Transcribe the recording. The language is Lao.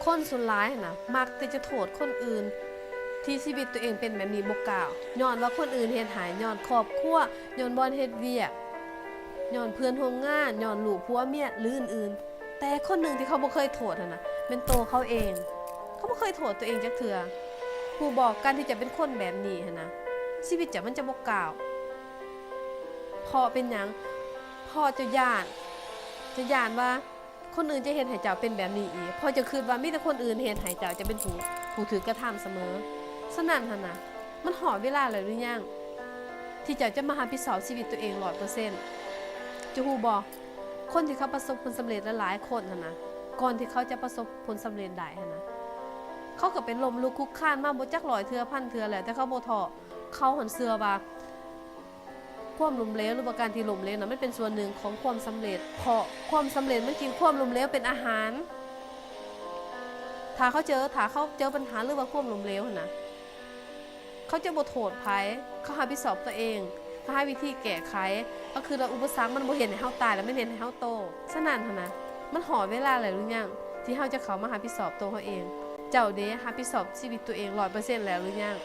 ຄົນສ່ວນຫຼາຍຫັ້ນນະ ມັກແຕ່ຈະໂທດຄົນອື່ນ ທີ່ຊີວິດຕົວເອງເປັນແບບນີ້ບໍ່ກ້າວ ຍ້ອນວ່າຄົນອື່ນເຮັດໃຫ້ ຍ້ອນຄອບຄົວ ຍ້ອນບ່ອນເຮັດວຽກ ຍ້ອນເພື່ອນຮ່ວມງານ ຍ້ອນລູກຜົວເມຍ ຫຼື ອື່ນໆ. ແຕ່ຄົນໜຶ່ງທີ່ເຂົາບໍ່ເຄີຍໂທດຫັ້ນນະ ແມ່ນໂຕເຂົາເອງ. ເຂົາບໍ່ເຄີຍໂທດຕົວເອງຈັກເທື່ອ. ຮູ້ບໍ່ ການທີ່ຈະເປັນຄົນແບບນີ້ຫັ້ນນະ ຊີວິດເຈົ້າມັນຈະບໍ່ກ້າວ. ເພາະເປັນຫຍັງ? ເພາະເຈົ້າຢ້ານ ເຈົ້າຢ້ານວ່າຄົນອື່ນຈະເຮັດໃຫ້ເຈົ້າເປັນແບບນີ້ອີກ. ເພາະເຈົ້າຄິດວ່າມີແຕ່ຄົນອື່ນເຮັດໃຫ້ເຈົ້າຈະເປັນຜູ້ ຜູ້ຖືກກະທຳສະເໝີ. ສະນັ້ນຫັ້ນນະ ມັນຮອດເວລາແລ້ວຫຼືຍັງ ທີ່ເຈົ້າຈະມາຮັບຜິດຊອບຊີວິດຕົວເອງຮ້ອຍເປີເຊັນ? ເຈົ້າຮູ້ບໍ່? ຄົນທີ່ເຂົາປະສົບຜົນສຳເລັດຫຼາຍໆຄົນຫັ້ນນະ ກ່ອນທີ່ເຂົາຈະປະສົບຜົນສຳເລັດໄດ້ຫັ້ນນະ ເຂົາກໍໄປລົ້ມລຸກຄຸກຄານມາບໍ່ຈັກຮ້ອຍເທື່ອພັນເທື່ອແລ້ວ ແຕ່ເຂົາບໍ່ທໍ້. ເຂົາຫັ້ນເຊື່ອວ່າຄວາມລົ້ມເຫຼວ ຫຼືວ່າການທີ່ລົ້ມເຫຼວນັ້ນ ມັນເປັນສ່ວນໜຶ່ງຂອງຄວາມສຳເລັດ ເພາະຄວາມສຳເລັດມັນກິນຄວາມລົ້ມເຫຼວເປັນອາຫານ. ຖ້າເຂົາເຈີ ຖ້າເຂົາເຈີບັນຫາ ຫຼືວ່າຄວາມລົ້ມເຫຼວຫັ້ນນະ ເຂົາຈະບໍ່ໂທດໃຜ ເຂົາຮັບຜິດຊອບຕົວເອງ ເຂົາຫາວິທີແກ້ໄຂ. ເຂົາຄິດວ່າອຸປະສັກມັນບໍ່ເຮັດໃຫ້ເຮົາຕາຍ ແລະ ມັນເຮັດໃຫ້ເຮົາໂຕ. ສະນັ້ນຫັ້ນນະ ມັນຮອດເວລາແລ້ວຫຼືຍັງ ທີ່ເຮົາຈະເຂົ້າມາຮັບຜິດຊອບໂຕເຮົາເອງ? ເຈົ້າເດ ຮັບຜິດຊອບຊີວິດຕົວເອງຮ້ອຍເປີເຊັນແລ້ວຫຼືຍັງ?